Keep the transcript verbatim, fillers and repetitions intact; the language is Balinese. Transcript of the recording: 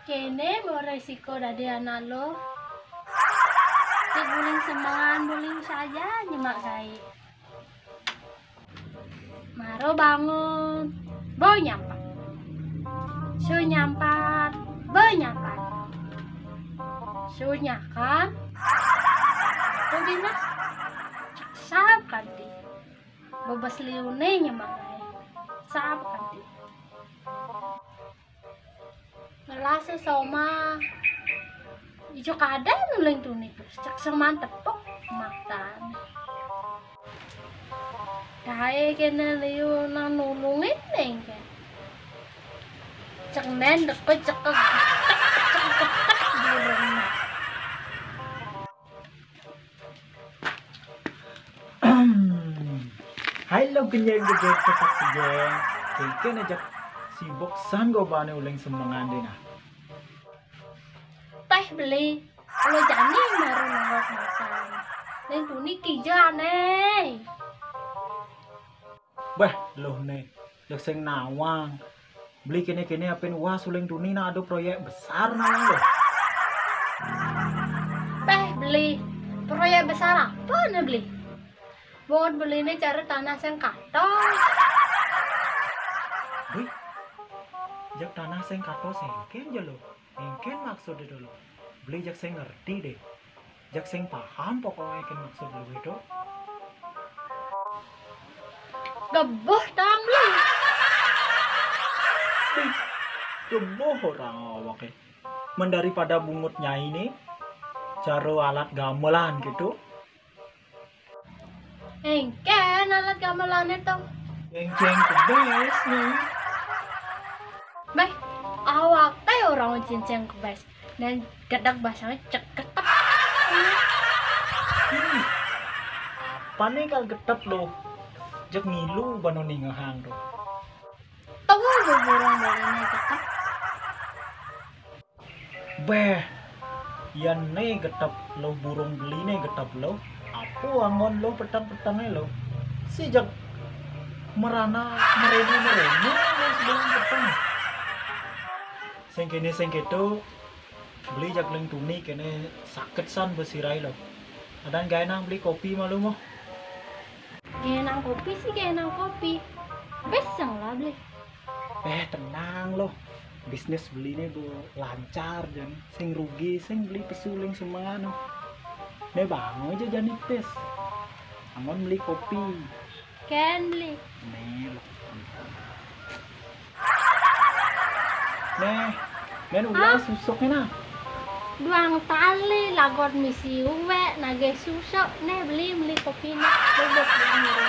Kéné mo résiko dadi anak luh. Cék uling semengan, uling saja nyemak gaé. Maro bangun, bo nyampat. Su nyampat, bo nyampat. Su nyakan, bo bina. Cék sap kanti. Bebes liuné nyemak gaé. Sap kanti. Ngelas soma. Ijo kadén uling tuni terus cék seman tepuk matan. Daé kéné liu nang nulungin néng ké. Cék nén deket cék ketek, cék ketek burung. Hai lo kenyang gejek ketek gejek. Kéngkén ajak sibuk san gobané uling semengan dina. Péh beli, lo jani maro nongok makan. Neng tuni kija ané. Wah, lo né, lo sing nawang. Beli kéné-kéné apin wah suling tuni na ada proyék besar nawang lo. Péh beli, proyék besar apa né beli? Bungut beli né cari tanah sing katos. Wih, jak tanah sing katos sing kéngkén jalo. Kéngkén maksudé dulu. Beli jak sing ngerti deh. Jak sing paham pokoknya kéngkén maksud beli itu. Geboh tang beli. Geboh orang awak é. Men daripada bungut nyai né, caro alat gamelan gitu. Éngkén alat gamelan itu. Cincin kebes né. Béh, awak té orang cincin kebes. Dan gedeg basangé cék getep. Hmm. Apa né kal getep lo? Jek ngilu bano ningehang to. Tahu lo burung beliné getep. Béh, yan né getep lo burung beliné getep lo. Apa anggon lo peteng-petengé lo? Si jak merana meréné-meréné lo sebelah peteng. Sing kéné sing kéto, beli jak ling tuni kéné saket san besiraé lo. Adan gaé nang beli kopi malu mo. Gaé nang kopi sih, gaé nang kopi. Beseng lah beli. Eh, tenang lo. Bisnis beliné bo lancar jan. Sing rugi, sing beli pesu ling semengano. Né bangun aja jan nipis. Anggon beli kopi. Kén beli. Né lo. Né, men ulah susuk né nah. Duang tali lagot misi uwek nagih susuk né beli beli kopi né. Bobot beli.